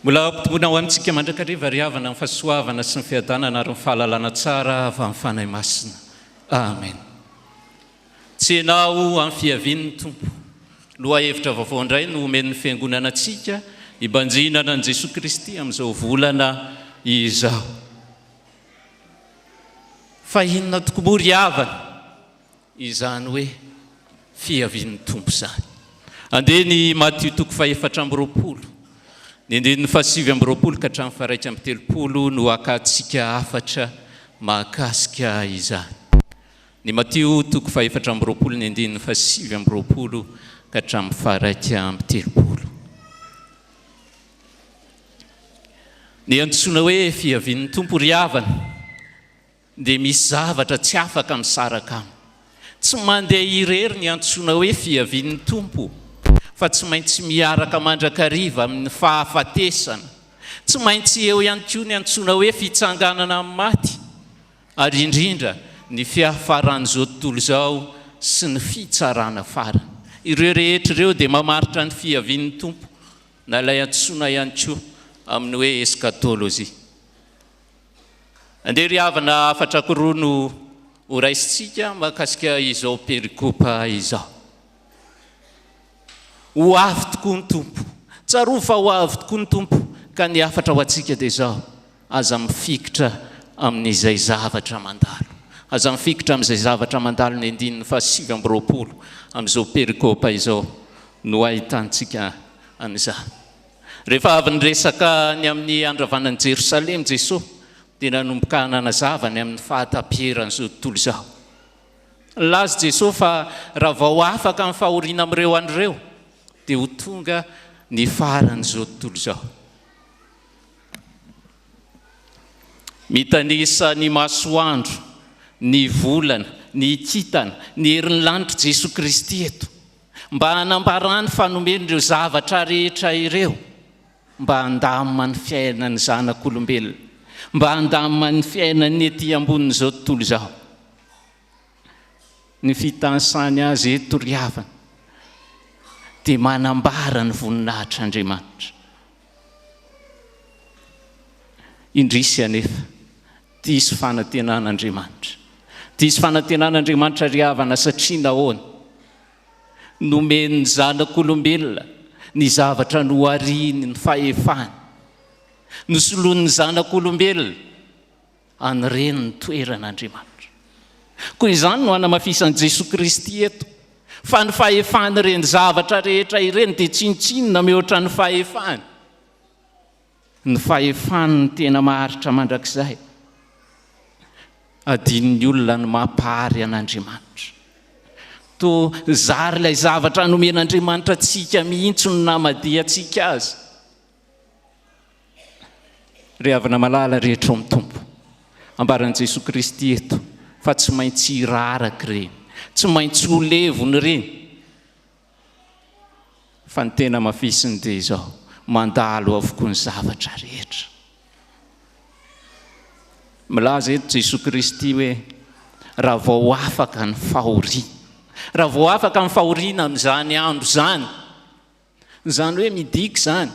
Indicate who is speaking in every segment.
Speaker 1: Mbola ampitomboina ho antsika mandrakariva ry havana ny fahasoavana sy ny fiadanana ary ny fahalalana tsara avy amin'ny Fanahy Masina. Amen. Tsenao amin'ny fiavian'ny Tompo. Lohahevitra vaovao indray no omen'ny Fiangonana antsika hibanjinana an'i Jesoa Kristy amin'izao volana izao. Fa inona tokoa moa ry havana izany hoe fiavian'ny Tompo izany? Andeha ny Matio toko fahefatra amby roapolo, ny andininy fahasivy amby roapolo ka hatramin'ny faha-31 no hakantsika hafatra mahakasika izany. Ny Matio toko fahefatra amby roapolo ny andininy fahasivy amby roapolo ka hatramin'ny faha-31. Ny antsoina hoe fiavian'ny Tompo ry havana dia misy zavatra tsy afaka misaraka aminy. Tsy mandeha irery ny antsoina hoe fiavian'ny Tompo fa tsy maintsy miaraka mandrakariva amin'ny fahafatesana. Tsy maintsy eo ihany koa ny antsoina hoe fitsanganana amin'ny maty ary indrindra ny fiafaran'izao tontolo izao sy ny fitsarana farany. Ireo rehetra ireo dia mamaritra ny fiavian'ny Tompo na ilay antsoina ihany koa amin'ny hoe eskatôlôjia. Andeha ry havana hafatra ankiroa no ho raisintsika mahakasika izao perikopa izao. Ho avy tokoa ny Tompo. Tsarovy fa ho avy tokoa ny Tompo ka ny hafatra ho antsika dia izao, aza mifikitra amin'izay zavatra mandalo. Aza mifikitra amin'izay zavatra mandalo ny andininy fahasivy amby roapolo amin'izao perikopa izao no ahitantsika an'izany. Rehefa avy niresaka ny amin'ny handravana an'i Jerosalema Jesoa, dia nanomboka nanazava ny amin'ny fahataperan'izao tontolo izao. Nilaza Jesoa fa raha vao afaka ny fahoriana amin'ireo andro ireo, dia ho tonga ny faran'izao tontolo izao. Mitanisa ny masoandro, ny volana, ny kintana, ny herin'ny lanitr'i Jesoa Kristy eto. Mba hanambarany fa nomeny ireo zavatra rehetra ireo mba handamina ny fiainan'ny zanak'olombelona, mba handamina ny fiainan'ny ety ambonin'izao tontolo izao. Ny fitanisany azy eto ry havana dia manambara ny voninahitr'Andriamanitra. Indrisy anefa, diso fanantenana Andriamanitra. Diso fanantenana Andriamanitra ry havana satria nahoana? Nomen'ny zanak'olombelona ny zavatra nohariany ny fahefany. Nosoloin'ny zanak'olombelona an'ireny ny toeran'Andriamanitra. Koa izany no anamafisan'i Jesoa Kristy eto fa ny fahefan'ireny zavatra rehetra ireny dia tsinontsinona mihoatra ny fahefany. Ny fahefany no tena maharitra mandrakizay. Adinon'ny olona ny mampahary an'Andriamanitra. Toa zary ilay zavatra nomen'Andriamanitra antsika mihitsy no namadihantsika azy. Ry havana malala rehetra ao amin'ny Tompo, ambaran'i Jesoa Kristy eto fa tsy maintsy hiraraka ireny, tsy maintsy ho levona ireny. Fa ny tena hamafisiny dia izao, mandalo avokoa ny zavatra rehetra. Milaza eto Jesoa Kristy hoe, raha vao afaka ny fahoriana, raha vao afaka ny fahoriana amin'izany andro izany, izany hoe midika izany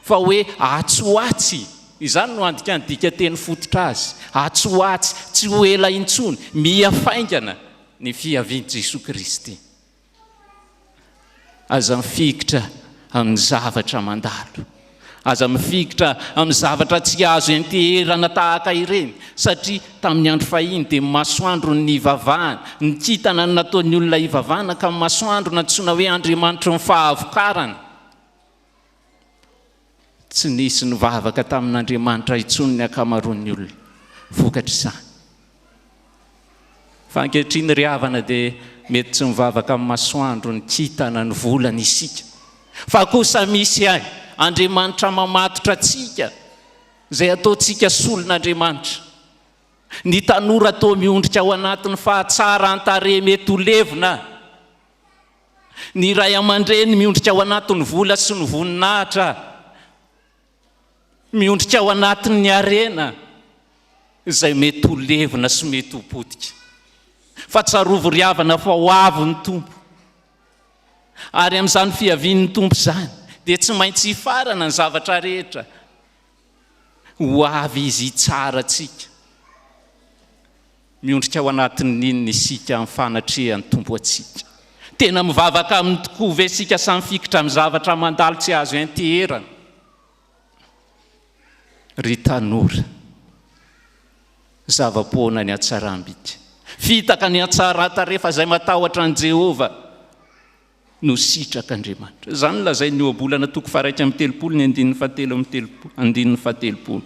Speaker 1: fa hoe atsy ho atsy, izany no andikan'ny dikanteny fototra azy, atsy ho atsy, tsy ho ela intsony, miha faingana ny fiavian'i Jesoa Kristy. Aza mifikitra amin'ny zavatra mandalo. Aza mifikitra amin'ny zavatra tsy azo ianteherana tahaka ireny, satria tamin'ny andro fahiny dia ny masoandro no nivavahana, ny kintana no nataon'ny olona hivavahana, ka ny masoandro nantsoina hoe andriamanitry ny fahavokarana. Tsy nisy nivavaka tamin'Andriamanitra intsony ny ankamaroan'ny olona, vokatr'izany. Fa ankehitriny ry havana dia mety tsy mivavaka amin'ny masoandro, ny kintana, ny volana isika. Fa kosa misy ahy, Andriamanitra mamatotra antsika, izay ataontsika solon'Andriamanitra. Ny tanora toa miondrika ao anatin'ny fahatsaran-tarehy mety ho levona. Ny ray aman-dreny miondrika ao anatin'ny vola sy ny voninahitra, miondrika ao anatin'ny harena izay mety ho levona sy mety ho potika. Fa tsarovy ry havana fa ho avy ny Tompo. Ary amin'izany fiavian'ny Tompo izany dia tsy maintsy hifarana ny zavatra rehetra. Ho avy Izy hitsara antsika. Miondrika ao anatin'ny inona isika amin'ny fanatrehan'ny Tompo antsika? Tena mivavaka Aminy tokoa ve isika sa mifikitra amin'ny zavatra mandalo tsy azo ianteherana? Ry tanora, zava-poana ny hatsaram-bika. Fitaka ny hatsaran-tarehy fa izay matahotra an'i Jehovah no sitrak'Andriamanitra. Izany no lazain'ny Ohabolana toko faha-31 ny andininy fahatelo amby telopolo, andininy fahatelopolo.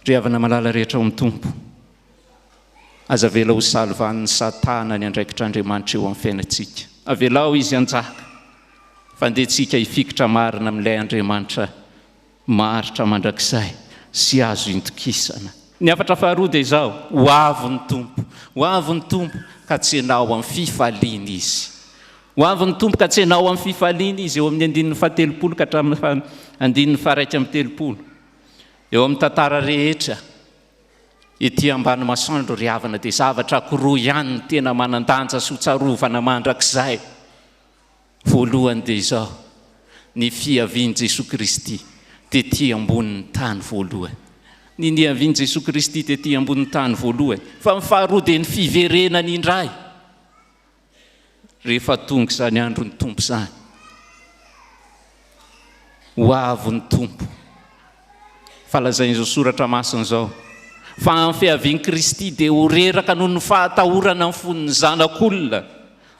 Speaker 1: Ry havana malala rehetra ao amin'ny Tompo, aza avela ho salovan'ny Satana ny andraikitr'Andriamanitra eo amin'ny fiainantsika. Avelao izy hanjaka, fa andeha tsika hifikitra marina amin'ilay Andriamanitra maharitra mandrakizay sy azo intokisana. Ny hafatra faharoa dia izao, ho avy ny Tompo, ho avy ny Tompo ka tsenao amin'ny fifaliana Izy. Ho avy ny Tompo ka tsenao amin'ny fifaliana Izy, eo amin'ny andininy fahatelopolo ka hatramin'ny andininy faha-31. Eo amin'ny tantara rehetra ety ambany masoandro ry havana dia zavatra ankiroa ihany no tena manan-danja sy ho tsarovana mandrakizay. Voalohany dia izao, ny fiavian'i Jesoa Kristy tety ambonin'ny tany voalohany. Ny niavian'i Jesoa Kristy tety ambonin'ny tany voalohany. Fa ny faharoa dia ny fiverenany indray rehefa tonga izany andron'ny Tompo izany. Ho avy ny Tompo. Fa lazain'izao soratra masina izao, fa amin'ny fiavian'i Kristy dia ho reraka noho ny fahatahorana ny fon'ny zanak'olona.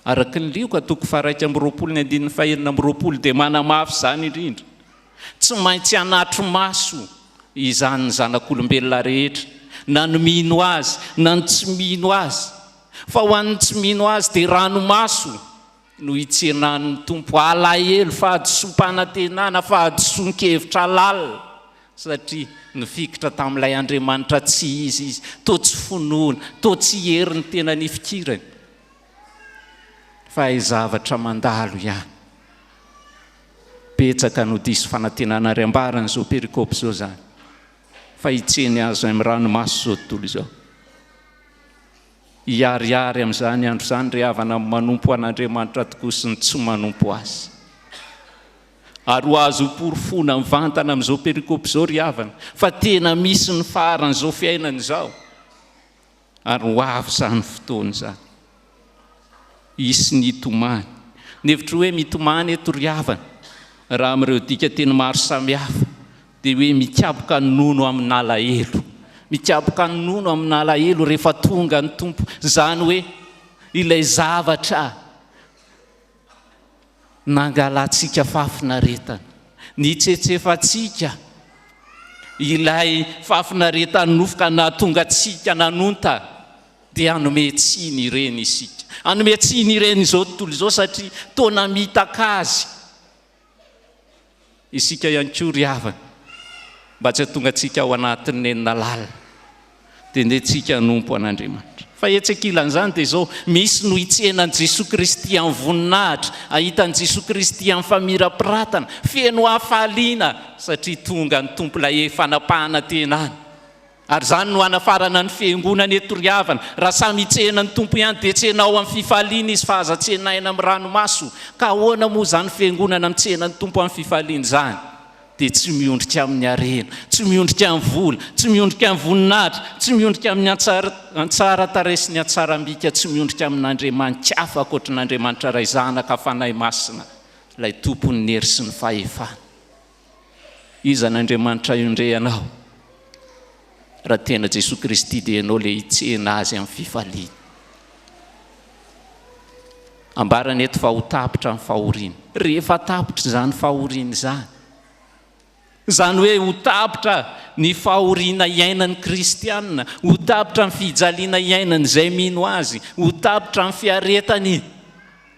Speaker 1: Araka ny Lioka toko faha-21 ny andininy faha-26 dia manamafy izany indrindra. Tsy maintsy hanatri-maso izany ny zanak'olombelona rehetra, na ny mino Azy na ny tsy mino Azy. Fa ho an'ny tsy mino Azy dia ranomaso no hitsenan'ny Tompo alahelo, fahadisoam-panantenana, fahadisoan-kevitra lalina, satria nifikitra tamin'ilay Andriamanitra tsy izy izy, toa tsy finoana, toa tsy hery ny tena nifikirany, fa hay zavatra mandalo ihany. Betsaka no diso fanantenana ary ambaran'izao perikopa izao izany, fa hitseny azy amin'ny ranomaso izao tontolo izao. Hiharihary amin'izany andro izany ry havana ny manompo an'Andriamanitra tokoa sy ny tsy manompo Azy. Ary ho azo porofoina mivantana amin'izao perikopa izao ry havana fa tena misy ny faran'izao fiainana izao. Ary ho avy izany fotoana izany. Hisy ny hitomany. Ny hevitry hoe mitomany eto ry havana, raha amin'ireo dikanteny maro samihafa, dia hoe mikapoka ny nono amin'alahelo. Mikapoka ny nono amin'alahelo rehefa tonga ny Tompo. Izany hoe ilay zavatra nangalantsika fahafinaretana, nitsetsefantsika ilay fahafinaretan'ny nofo ka nahatonga antsika nanonta. Dia hanome tsiny ireny isika. Hanome tsiny ireny izao tontolo izao satria toa namitaka azy isika ihany koa ry havana. Mba tsy hahatonga antsika ao anatin'ny nenina lalina, dia ndeha tsika hanompo an'Andriamanitra. Fa etsy ankilan'izany dia izao, misy no hitsena an'i Jesoa Kristy amin'ny voninahitra, hahita an'i Jesoa Kristy amin'ny famirapiratana, feno hafaliana satria tonga ny Tompo ilay efa nampanantenana. Ary izany no hanafarana ny fiangonana eto ry havana. Raha samy hitsena ny Tompo ihany dia tsenao amin'ny fifaliana Izy fa aza tsenaina amin'ny ranomaso. Ka ahoana moa izany fiangonana mitsena ny Tompo amin'ny fifaliana izany? Dia tsy miondrika amin'ny harena, tsy miondrika amin'ny vola, tsy miondrika amin'ny voninahitra, tsy miondrika amin'ny antsaran-tarehy sy ny hatsaram-bika, tsy miondrika amin'Andriamani-kafa ankoatran'Andriamanitra Ray Zanaka Fanahy Masina, ilay Tompon'ny hery sy ny fahefana. Iza n'Andriamanitra iondrehanao? Raha tena Jesoa Kristy dia ianao ilay hitsena Azy amin'ny fifaliana. Ambarany eto fa ho tapitra ny fahoriana. Rehefa tapitra izany fahoriana izany, izany hoe ho tapitra ny fahoriana iainan'ny kristiana, ho tapitra ny fijaliana iainan'izay mino Azy, ho tapitra ny fiaretany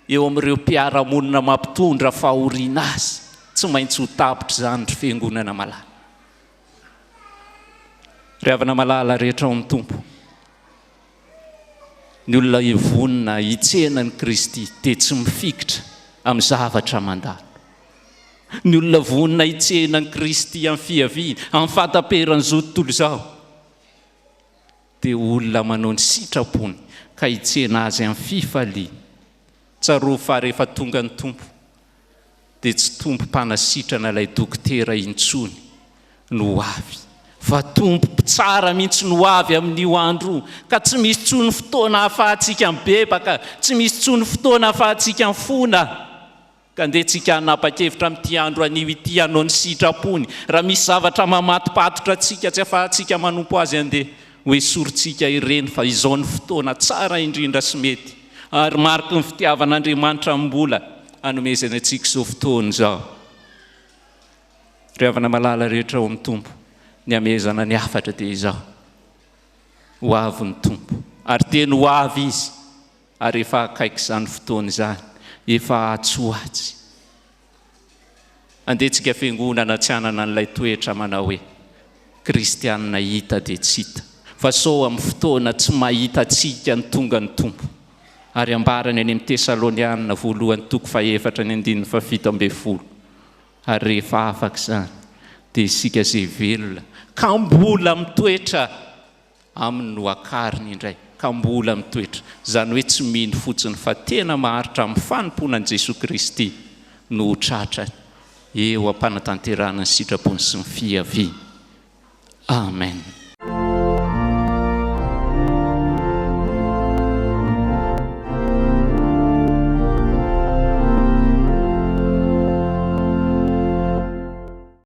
Speaker 1: eo amin'ireo mpiara-monina mampitondra fahoriana azy. Tsy maintsy ho tapitra izany ry Fiangonana malala. Ry havana malala rehetra ao amin'ny Tompo, ny olona hivonona hitsena an'i Kristy dia tsy mifikitra amin'ny zavatra mandalo. Ny olona vonona hitsena an'i Kristy amin'ny fiaviany, amin'ny fahataperan'izao tontolo izao, dia olona manao ny sitrapony ka hitsena Azy amin'ny fifaliana. Tsarovy fa rehefa tonga ny Tompo. dia tsy Tompo mpanasitrana ilay dokotera intsony no ho avy, fa Tompo mpitsara mihitsy no ho avy amin'io andro io, ka tsy misy intsony fotoana ahafahantsika mibebaka, tsy misy intsony fotoana ahafahantsika mifona. Ka ndeha tsika hanapa-kevitra amin'ity andro anio ity hanao ny sitrapony. Raha misy zavatra mamatopatotra antsika tsy afahantsika manompo Azy andeha ho esorintsika ireny fa izao no fotoana tsara indrindra sy mety ary mariky ny fitiavan'Andriamanitra mbola hanomezany antsika izao fotoana izao. Ry havana malala rehetra ao amin'ny Tompo, ny hamehezana ny hafatra dia izao, Ho avy ny Tompo. Ary teny ho avy Izy. Ary efa akaiky izany fotoana izany, efa atsy ho atsy. Andeha tsika fiangonana tsy hanana an'ilay toetra manao hoe, kristianina hita dia tsy hita, fa sao amin'ny fotoana tsy mahita antsika ny tonga ny Tompo. Ary ambarany any amin'ny Tesalonianina voalohany toko fahefatra ny andininy fahafito ambin'ny folo. Ary rehefa afaka izany, dia isika izay velona ka mbola mitoetra Aminy no akariny indray ka mbola mitoetra, izany hoe tsy mino fotsiny fa tena maharitra amin'ny fanompoana an'i Jesoa Kristy no ho tratrany eo am-panatanterahana ny sitrapony sy ny fiaviany. Amen.